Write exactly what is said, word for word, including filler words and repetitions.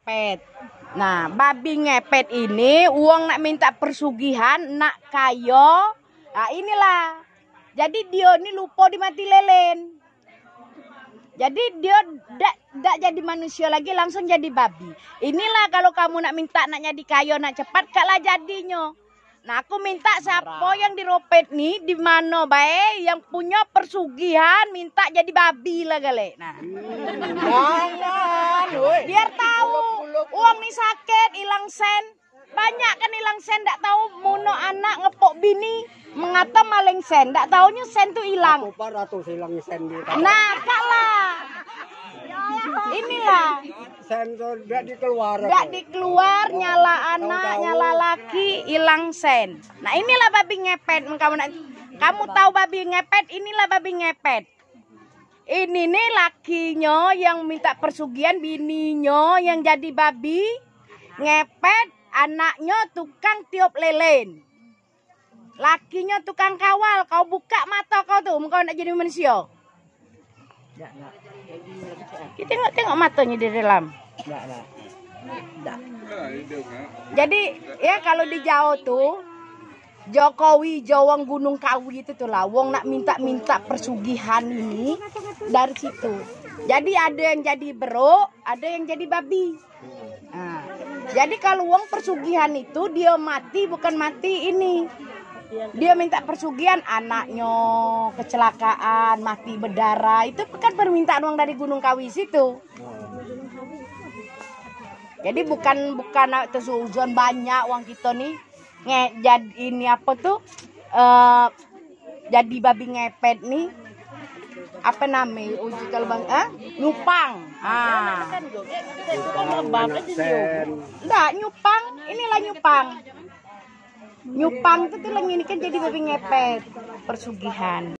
Pet. Nah, babi ngepet ini wong nak minta persugihan, nak kayo. Nah, inilah. Jadi dio ni lupo dimati lelen. Jadi dio dak dak jadi manusia lagi, langsung jadi babi. Inilah kalau kamu nak minta nak jadi kayo, nak cepat, kak lah jadinyo. Nah, aku minta siapo yang di Ropet ni, di mano bae yang punyo persugihan minta jadi babi lah galek. Nah. Jangan, woi. Biar tahu, wong ni sakit, ilang sen. Banyak kan ilang sen, dak tahu muno anak ngepok bini, mengato maling sen, dak tahunya sen tu ilang. Apa ratus ilang sen di Nah, kak lah. Inilah. Sen tu dak dikeluar. Dak dikeluar, nyala anak, nyala laki, ilang sen. Nah, inilah babi ngepet. Kamu nak, kamu tahu babi ngepet? Inilah babi ngepet. Ini nih lakinyo yang minta persugihan, bininyo yang jadi babi ngepet, anaknyo tukang tiup lelen. Lakinyo tukang kawal. Kau buka mato kau tu, kau nak jadi manusia. Kita tengok-tengok matonyo di dalam. Jadi, ya, kalau di Jawa tu, Jokowi, Jawang Gunung Kawi itu tuh lah, wong nak minta-minta persugihan ini dari situ. Jadi ada yang jadi beruk, ada yang jadi babi. Nah, jadi kalau wong persugihan itu dia mati, bukan mati ini. Dia minta persugihan, anaknyo kecelakaan, mati berdarah, itu kan permintaan wong dari Gunung Kawi situ. Jadi bukan bukan nak tersuzon banyak wong kito ni nge jad ini apa tu eh jadi babi ngepet ni apa name uji kalau bang eh nyupang ah ndak nyupang inilah nyupang nyupang tu tuh lagi ini kan jadi babi ngepet persugihan